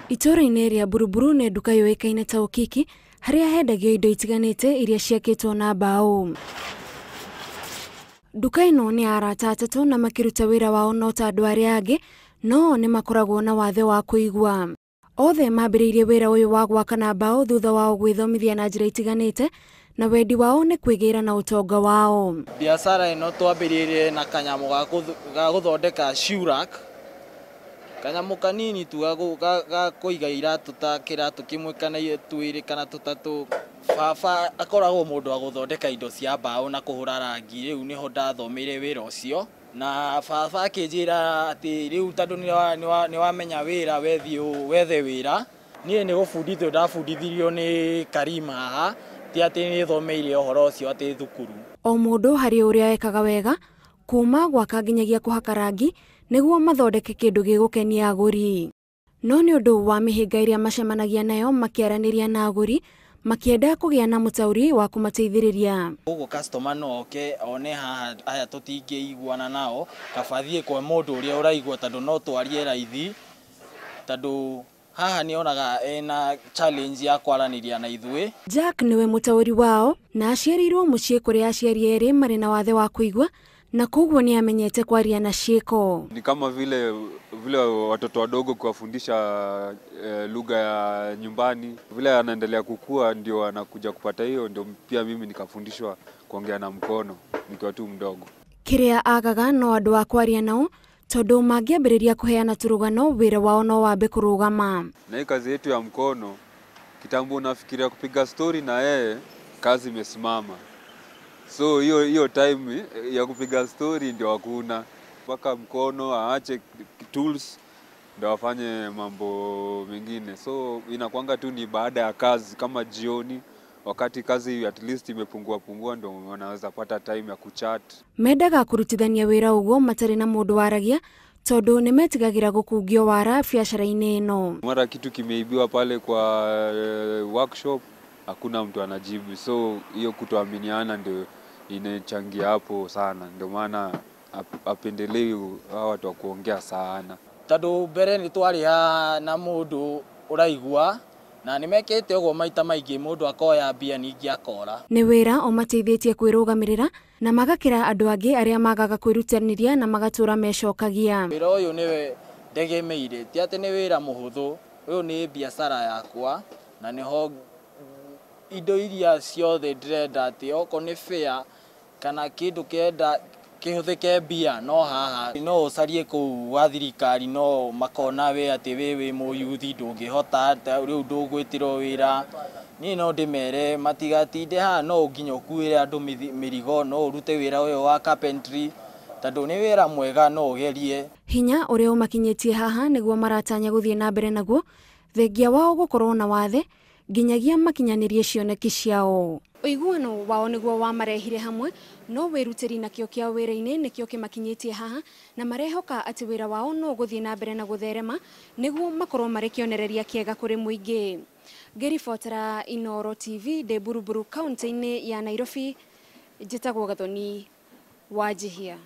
Itũũra-inĩ rĩa Buruburu nĩ nduka yũĩkaine ta Ũkiki, harĩa hendagio indo itiganĩte iria ciakĩtwo na mbaũ. Nduka ĩno nĩ ya arata atatũ na makĩruta wĩra wao no ta andũ arĩa angĩ, no nĩ makoragwo na wathe wa kũigua. Othe mambĩrĩirie wĩra ũyũ wa gwaka na mbaũ thutha wao gwĩthomithia na njĩra itiganĩte, na wendi wao nĩ kwĩgĩra na ũtonga wao. Biacara ĩno twambĩrĩirie na kanyamũ ga gũthondeka shoe rack, kanyamũ kanini tu ga kũiga iratũ ta kĩratũ kĩmwe kana twĩrĩ kana tũtatũ. Baba akoragwo mũndũ wa gũthondeka indo cia mbaũ na kũhũra rangi, rĩu nĩho ndathomeire wĩra ũcio. Na baba akĩnjĩra atĩ rĩu tondũ nĩ wamenya wĩra wethiĩ wethe wĩra. Niĩ nĩ gũbundithio ndabundithirio nĩ Karima haha, ti atĩ nĩ thomeire ũhoro ũcio atĩ thukuru. O mũndũ harĩ ũrĩa ekaga wega, kuma gwaka nginyagia kũhaka rangi nĩguo mathondeke kĩndũ gĩgũkenia agũri. No nĩ ũndũ wa mĩhĩnga ĩrĩa macemanagia nayo makĩaranĩria na agũri, makĩenda kũgĩa na mũtaũri wa kũmateithĩrĩria. Ũguo customer no oke one haha aya tũtingĩiguana nao, kaba thiĩ kwa mũndũ ũrĩa ũraigua tondũ no twarie raithi, tondũ haha nĩ onaga ena challenge ya kwaranĩria na ithuĩ. Jack nĩwe mũtaũri wao na aciarĩirwo mũciĩ kũrĩa aciari erĩ marĩ na wathe wa kũigua, na koguo nĩ amenyete kwaria na ciĩko. Ni kama vile vile watoto wadogo kuwafundisha lugha ya nyumbani, vile anaendelea kukua ndio anakuja kupata hiyo, ndio pia mimi nikafundishwa kuongea na mkono nikiwa tu mdogo. Kĩrĩa agaga no andũ a kwaria nao, tondũ mangĩambĩrĩria kũheana tũrũgano wĩra wao no wambe kũrũgama. Na hii kazi yetu ya mkono, kitambo unafikiria kupiga story na yeye, kazi imesimama. So hiyo hiyo time ya kupiga story ndio hakuna, mpaka mkono aache tools ndio afanye mambo mengine. So inakuanga tu ni baada ya kazi, kama jioni wakati kazi at least imepungua pungua, ndio wanaweza pata time ya kuchat. Mendaga kũrutithania wĩra ũguo matarĩ na mũndũ waragia, tondũ nĩ metigagĩra gũkungio wara biacara-inĩ ĩno. Mara kitu kimeibiwa pale kwa workshop, hakuna mtu anajibu. So hiyo kutoaminiana ndio inachangia hapo sana, ndio maana apendelei hawa watu wa kuongea sana. Tondũ mbere nĩ twarĩ na mũndũ ũraigua, na nĩ mekĩte ũguo maita maingĩ, mũndũ akoya mbia ningĩ akora. Nĩ wĩra ũmateithĩtie kwĩrũgamĩrĩra na magakĩra andũ angĩ arĩa magaga kwĩrutanĩria na magatũra mecokagia. Wĩra ũyũ nĩwe ndegemeire, ti atĩ nĩ wĩra mũhũthũ, ũyũ nĩ biacara yakwa na nĩho indo iria ciothe ndĩrenda, atĩ okorwo nĩ fare kana kĩndũ kĩrenda kĩhũthĩke mbia no haha, no ũcarie kũu gwa thirikari no makona we atĩ we wĩ mũyuthi ndũngĩhota, rĩu ndũgwĩtĩrwo wĩra. Niĩ no ndĩmere matigatinde haha, no nginya ũkuĩre andũ mĩrigo, no ũrute wĩra ũyũ wa carpentry tondũ nĩ wĩra mwega, no ũgerie. Hinya ũrĩa ũmakinyĩtie haha nĩguo maratanya gũthiĩ na mbere naguo, thengia wao gũkorwo na wathe nginyagia makinyanĩrie cioneki ciao. Ũiguano wao nĩguo wamarehire hamwe, no wĩrutĩri na kĩo kĩa wĩra-inĩ nĩkĩo kĩmakinyĩtie haha, na marehoka atĩ wĩra wao no ũgũthiĩ na mbere na gũtherema nĩguo makorwo marĩ kĩonereria kĩega kũrĩ mũingĩ. Ngĩribotera Inooro TV ndĩ Buruburu kaunti-inĩ ya Nairobi, njĩtagwo Gathoni Wanjihia.